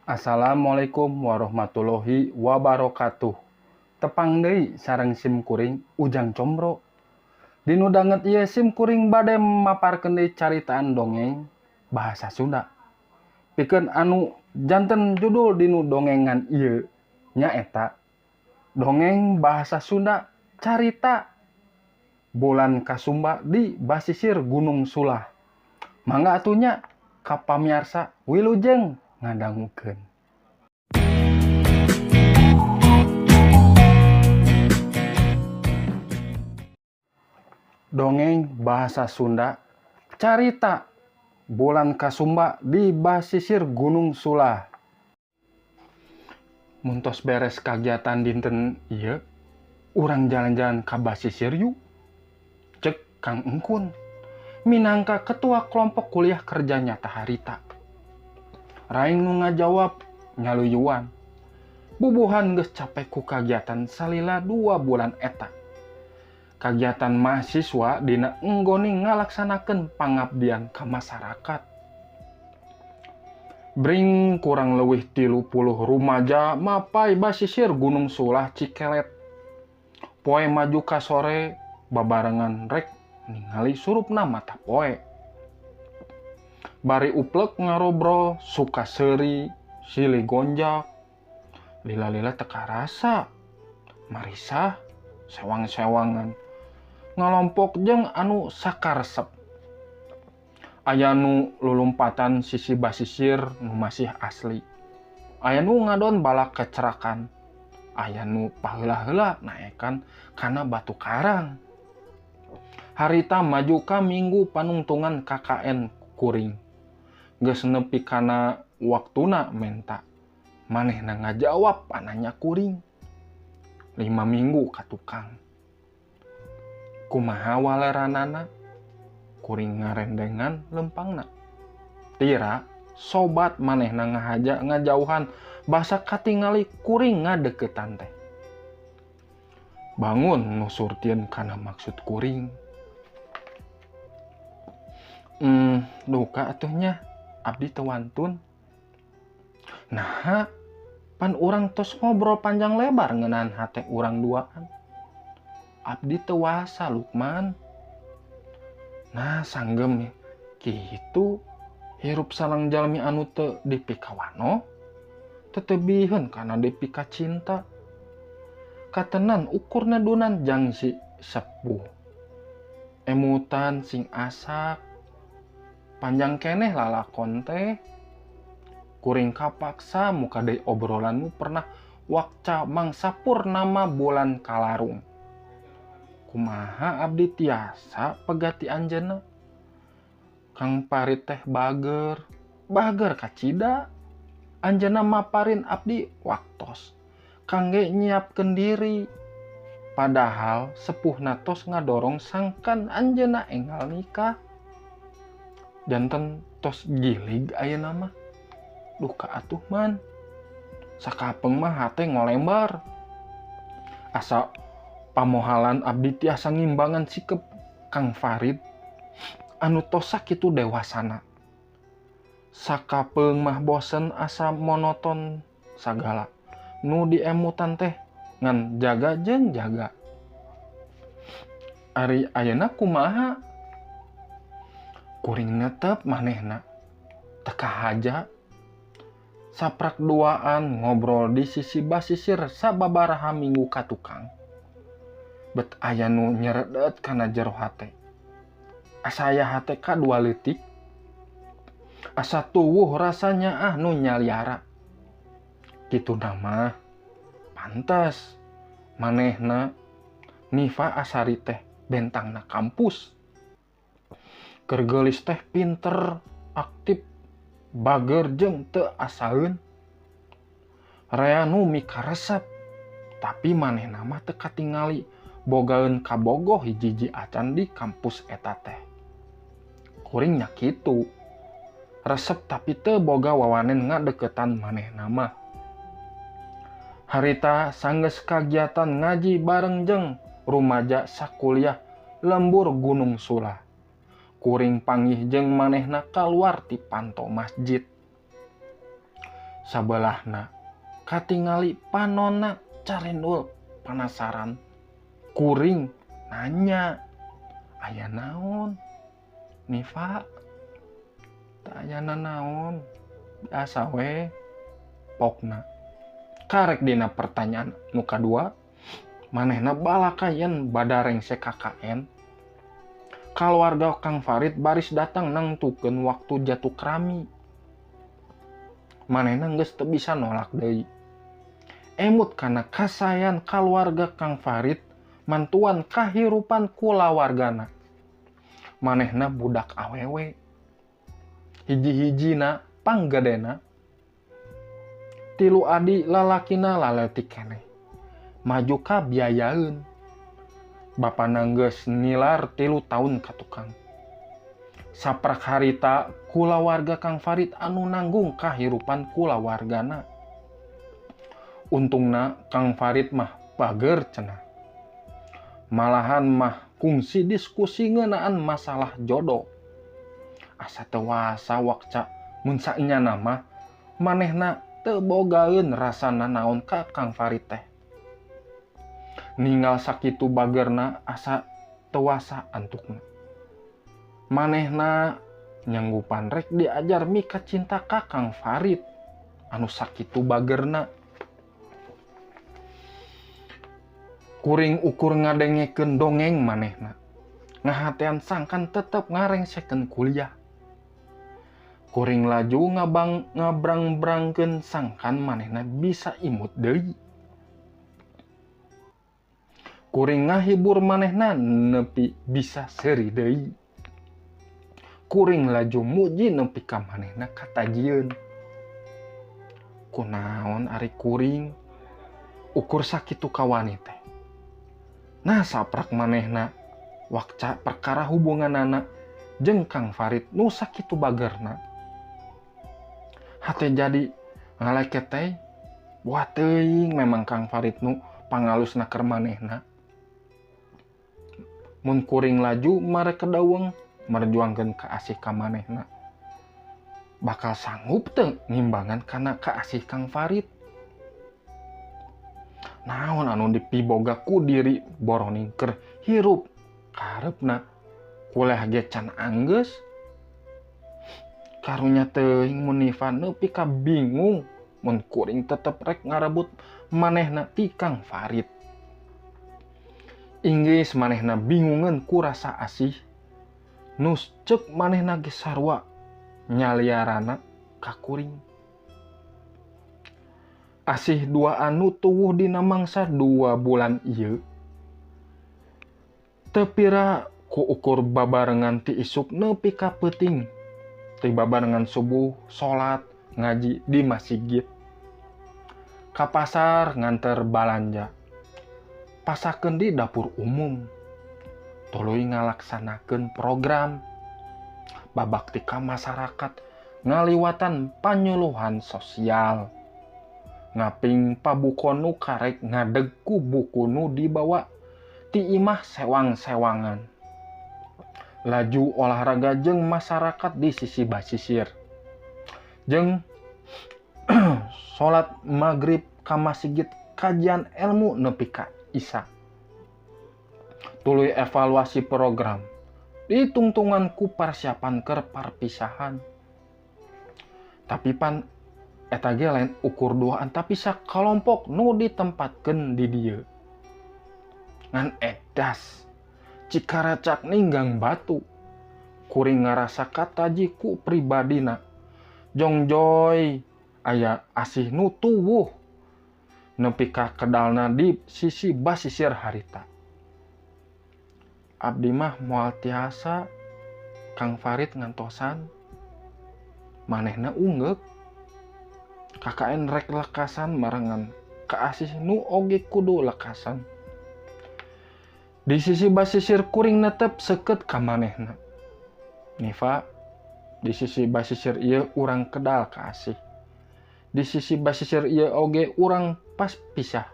Assalamualaikum warahmatullahi wabarakatuh. Tepang deui sareng sim kuring Ujang Combro. Dinu danget ieu sim kuring bade maparkeun deui caritaan dongeng bahasa Sunda. Pikeun anu janten judul dinu dongengan ieu nyaeta dongeng bahasa Sunda carita Bulan Kasumba di Basisir Gunung Sulah. Mangga atuh nya ka pamiarsa wilujeng ngadangukeun. Dongeng bahasa Sunda carita Bulan Kasumba di Basisir Gunung Sulah. Mun tos beres kagiatan dinten ieu, urang jalan-jalan ka basisir yuk. Cek Kang Engkun, minangka ketua kelompok kuliah kerja nyata harita. Raing nu ngajawab nyaluyuan. Bubuhan geus capek ku kagiatan salila 2 bulan eta. Kagiatan mahasiswa dina enggone ngalaksanakeun pangabdian ka masyarakat. Bring kurang leuwih 30 rumaja mapai basisir Gunung Sulah Cikelet. Poe maju ka sore babarengan rek ningali surupna mata poe. Bari uplek ngarobrol suka seuri silih gonjak. Lila-lila teu karasa. Marisah sewang-sewangan. Ngalompok jeung anu sakaresep. Aya nu lulumpatan sisi basisir nu masih asli. Aya nu ngadon balak kecerakan. Aya nu paheula-heula naekan kana batu karang. Harita maju ka minggu panungtungan KKN kuring. Geus nepi kana waktuna menta. Manehna ngajawab pananya kuring. 5 minggu ka tukang. Kumaha waleranana? Kuring ngarendengan lempangna. Tira sobat manehna ngahaja ngajauhan basa katingali kuring ngadeukeutan teh. Bangun nu surtieun kana maksud kuring. Duka atuh nya abdi teu wantun. Naha pan urang tos ngobrol panjang lebar ngeunaan hate urang duaan. Abdi teu wasa Lukman. Nah sanggem ya kitu hirup sareng jalmi anu teu dipikawano tetebiheun kana dipika cinta. Katenan ukurna dunan jang si sepuh. Emutan sing asak. Panjang keneh lalakon teh. Kuring kapaksa muka deui obrolan nu pernah wakca mangsa purnama bulan kalarung. Kumaha abdi tiasa pegati anjeunna? Kang Parit teh bager, bager kacida. Anjeunna maparin abdi waktos kangge nyiapkeun diri. Padahal sepuhna tos ngadorong sangkan anjeunna enggal nikah. Janten tos gilig ayeuna mah. Duka atuh man. Sakapeung mah hate ngolembar. Asa pamohalan abdi tiasa ngimbangan sikep Kang Farid anu tos sakitu dewasana. Sakapeung mah bosen asa monoton sagala. Nu diemutan teh ngan jaga jeung jaga. Ari ayeuna kumaha? Kuring netep manehna. Teu kahaja. Saprak duaan ngobrol di sisi basisir sababaraha minggu ka tukang. Bet aya nu nyeredet kana jero hate. Asa aya hate kadua leutik. Asa tuwuh rasanya ah nu nyaliara. Kitu mah pantes manehna Nifa Asari teh bentangna kampus. Keur geulis teh pinter, aktif, bager jeung teu asaeun. Rea nu mikaresep, tapi manehna mah teu katingali bogaeun kabogoh hiji-hiji acan di kampus eta teh. Kuring nya kitu. Resep tapi teu boga wawanen ngadeukeutan manehna mah. Harita sanggeus kagiatan ngaji bareng jeung rumaja sakuliah lembur Gunung Sulah. Kuring panggih jeung manehna kaluar ti panto masjid. Sabelahna katingali panonna carindul panasaran. Kuring nanya, aya naon? Nifa, teu aya nanaon, biasa we pokna. Karek dina pertanyaan nu kadua, manehna balakayan badarengse KKN. Kaluarga Kang Farid baris datang nangtukeun waktu jatuh krami. Manehna geus teu bisa nolak deui. Emut kana kasayan kaluarga Kang Farid mantuan kahirupan kulawargana. Manehna budak awewe. Hiji-hijina panggedena. Tilu adi lalakina laletik keneh. Maju ka biayaeun. Bapana geus nilar 3 tahun ka tukang. Saprak harita kulawarga Kang Farid anu nanggung kahirupan kulawargana. Untungna Kang Farid mah bager cenah. Malahan mah kungsi diskusi ngeunaan masalah jodoh. Asa teu wasa wakca mun saenyana mah manehna teu bogaeun rasana naon ka Kang Farid teh. Ninggal sakitu bagerna asa teu wasa antukna. Manehna nyanggupan rek diajar mika cinta ka Kang Farid anu sakitu bagerna. Kuring ukur ngadengekeun dongeng manehna. Ngahatean sangkan tetep ngarengsekeun kuliah. Kuring laju ngabrang-brangkeun sangkan manehna bisa imut deui. Kuring ngahibur manehna nepi bisa seuri deui. Kuring laju muji nepi ka manehna katajieun. Kunaon ari kuring ukur sakitu kawani teh. Nah saprak manehna wakca perkara hubunganana jeung Kang Farid nu sakitu bagerna. Hate jadi ngaleket teh, wah teuing memang Kang Farid nu pangalusna keur manehna. Mun kuring laju mare kedaweng merjuangkeun kaasih ka manehna. Bakal sanggup teu ngimbangan kana kaasih Kang Farid. Naon anu dipiboga ku diri boroning keur hirup kareupna kuliah ge can anggeus. Karunya teuing mun Nifa nepi ka bingung mun kuring tetep rek ngarebut manehna ti Kang Farid. Inggris manehna bingungeun ku rasa asih. Nus ceuk manehna ge sarua nyaliarana ka kuring. Asih dua anu tuwuh dina mangsa 2 bulan ieu. Teu pira ku ukur babarengan ti isuk nepi ka peuting. Ti babarengan subuh, salat, ngaji di masjid. Ka pasar nganter balanja. Pasakeun di dapur umum. Tuluy ngalaksanakeun program babakti ka masyarakat ngaliwatan panyuluhan sosial. Ngaping pabuko nu karek ngadeg ku buku nu dibawa ti imah sewang-sewangan. Laju olahraga jeung masyarakat di sisi basisir. Jeung salat maghrib ka masjid kajian ilmu nepi ka isya. Tuluy evaluasi program ditungtungan ku persiapan keur parpisahan. Tapi pan eta ge lain ukur duaan tapi sakalompok nu ditempatkeun di dieu. Ngan edas cikaracak ninggang batu. Kuring ngarasa kataji ku pribadina. Jongjoy aya asih nu tuwuh nepi ka kedalna di sisi basisir harita. Abdi mah moal tiasa Kang Farid ngantosan manehna ungeuk. KKN rek lekasan barengan kaasih nu oge kudu lekasan. Di sisi basisir kuring netep seukeut ka manehna. Nifa, di sisi basisir ieu urang kedal kaasih. Di sisi basisir ieu oge urang pas pisah.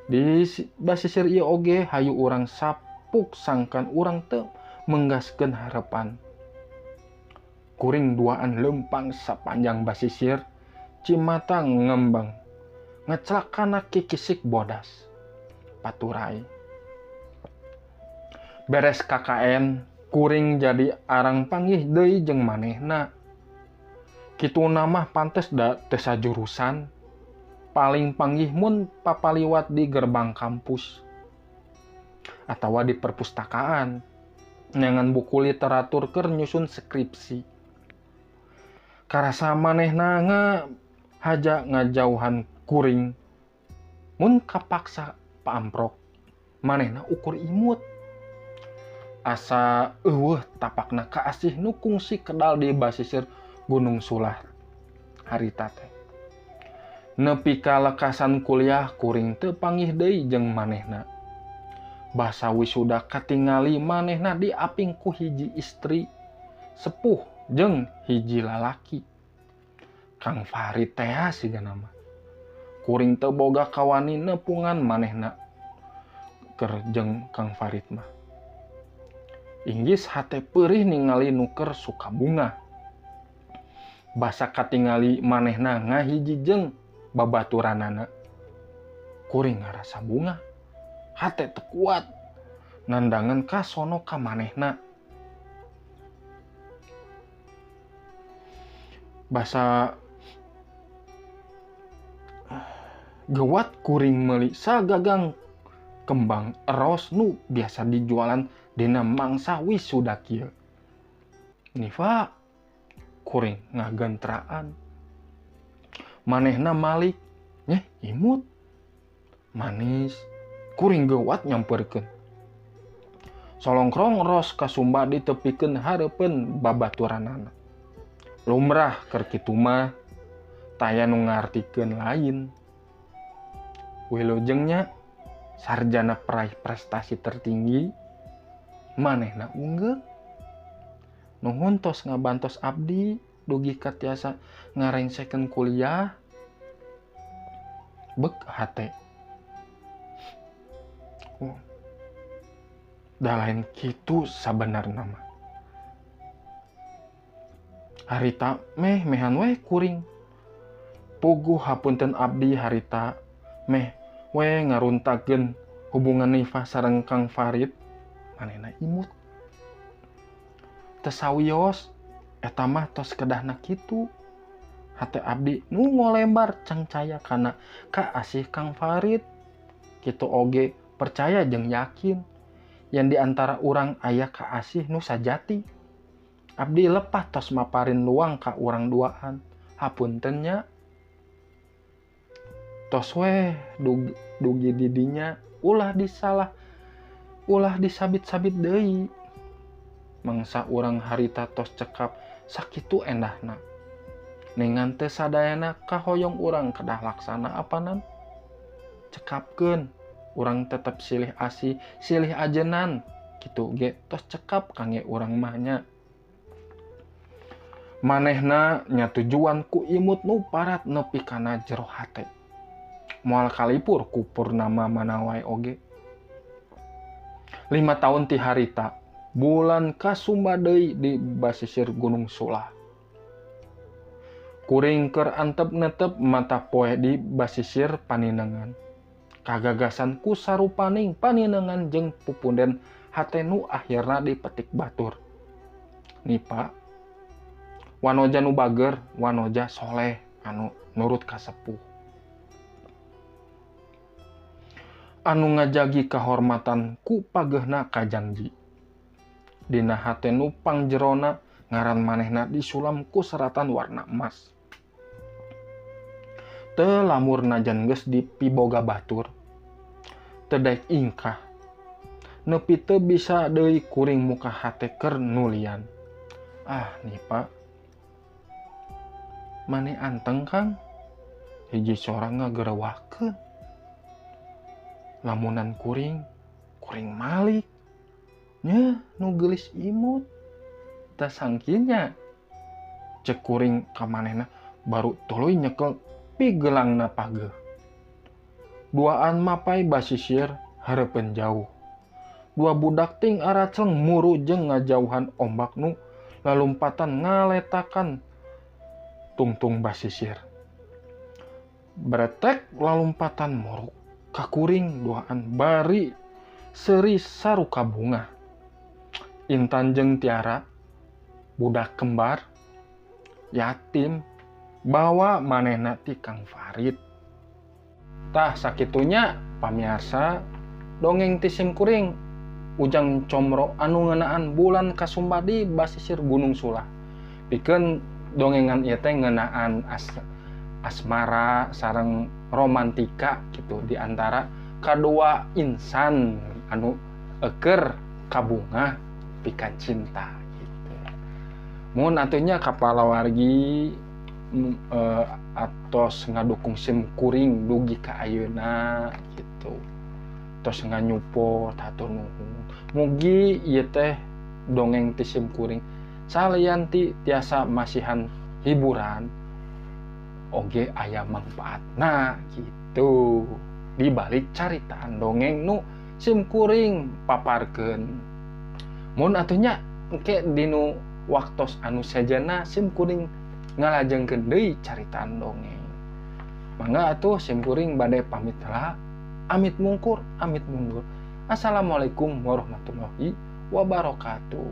Di basisir ieu oge hayu urang sapuk sangkan urang teu menggaskeun harapan. Kuring duaan lempang sapanjang basisir Cimata ngembang ngecelak kana kikisik bodas paturai. Beres KKN kuring jadi arang panggih deui jeung manehna. Kituna mah pantes da teu sajurusan. Paling panggih mun papaliwat di gerbang kampus atawa di perpustakaan nyangan buku literatur keur nyusun skripsi. Karasa manehna haja ngajauhan kuring mun kapaksa paamprok manehna ukur imut. Asa eueuh tapakna kaasih nu kungsi kedal di basisir Gunung Sulah harita teh. Nepi ka lekasan kuliah kuring teu panggih deui jeung manehna. Basa wisuda katingali manehna diaping ku hiji istri sepuh jeung hiji lalaki. Kang Farid teh sigana mah. Kuring teu boga kawani nepungan manehna keur jeung Kang Farid mah. Inggis hate peurih ningali nu keur suka bunga. Basa katingali manehna ngahiji jeung babaturanana. Kuring ngarasa bunga. Hate teu kuat nandangan ka sono ka manehna. Basa gewat kuring meuli sagagang kembang eros nu biasa dijualan dina mangsa wisuda kieu. Nifa kuring ngagentraan. Manehna malik nyeh imut manis. Kuring gewat nyamperkeun. Solongkrong ros kasumba ditepikeun hareupeun babaturanana. Lumrah keur kitu mah taya nu ngartikeun lain. Wilujengnya sarjana peraih prestasi tertinggi manehna unggul. Nuhun tos ngabantos abdi dugi ka tiasa ngarengsekeun kuliah. Bek hate. Oh. Da lain kitu sabenarna mah. Harita meh mehan weh kuring. Puguh hapunten abdi harita meh we ngaruntakeun hubungan Nifa sareng Kang Farid. Manehna imut. Teu sawios eta mah tos kedahna kitu. Hate abdi nu ngolembar cangcaya kana kaasih Kang Farid. Kitu oge percaya jeung yakin yang diantara urang aya kaasih nu sajati. Abdi lepas tos maparin luang ka urang duaan. Hapunten nya. Tos weh dugi didinya ulah disalah, ulah disabit-sabit deui. Mangsa urang harita tos cekap sakitu endahna. Ningan teu sadayana kahoyong urang kedah laksana apanan. Cekapkeun urang tetep silih asih, silih ajenan. Kitu ge tos cekap kangge urang mah nya. Manehna nya tujuan ku imut nu parat nepi kana jero hate. Moal kalipur ku purnama mana wae oge. 5 tahun ti harita, bulan kasumba deui di basisir Gunung Sulah. Kuring keur antep netep mata poe di basisir Paninengan. Kagagasan ku sarupaning Paninengan jeung pupunden hate nu akhirna dipetik batur. Nipa wanoja nu bager, wanoja soleh anu nurut ka sepuh. Anu ngajagi kahormatan ku pagehna kajangji. Dina hate nu pangjerona ngaran manehna disulam ku seratan warna emas. Teu lamur najan geus dipiboga batur. Teu daek ingkah. Nepi teu bisa deui kuring muka hate keur nulian. Ah Nipa. Mane anteng Kang? Hiji sora ngagerewakeun. Lamunan kuring, kuring malik. Nya nu geulis imut. Tah sangkinya. Cek kuring ka manehna baru tuluy nyekel pigelangna pageuh. Duaan mapai basisir hareupeun jauh. Dua budak ting araceng muru jeung ngajauhan ombak nu lalumpatan ngaletakan tungtung basisir. Beretek lalumpatan muruk ka kuring duaan bari seuri saruka bungah. Intan jeung Tiara budak kembar yatim bawa manehna ti Kang Farid. Tah sakitunya pamiarsa dongeng ti sim kuring Ujang Comro anu ngeunaan bulan kasumba di basisir Gunung Sulah. Pikeun dongengan ieu teh ngeunaan asmara sareng romantika gitu di antara kadua insan anu eker kabungah pika cinta gitu. Mun atuh nya ka palawargi atos ngadukung sim kuring dugi ka ayeuna gitu. Tos nganyupport, hatur nuhun. Mugi ieu teh dongeng ti sim kuring salian ti tiasa masihan hiburan oge aya mangpaatna gitu di balik caritaan dongeng nu sim kuring paparkeun. Mun atuh nya engke dinu waktos anu sejenna sim kuring ngalajengkeun deui caritaan dongeng. Mangga atuh sim kuring bade pamit heula. Amit mungkur, amit mundur. Assalamualaikum warahmatullahi wabarakatuh.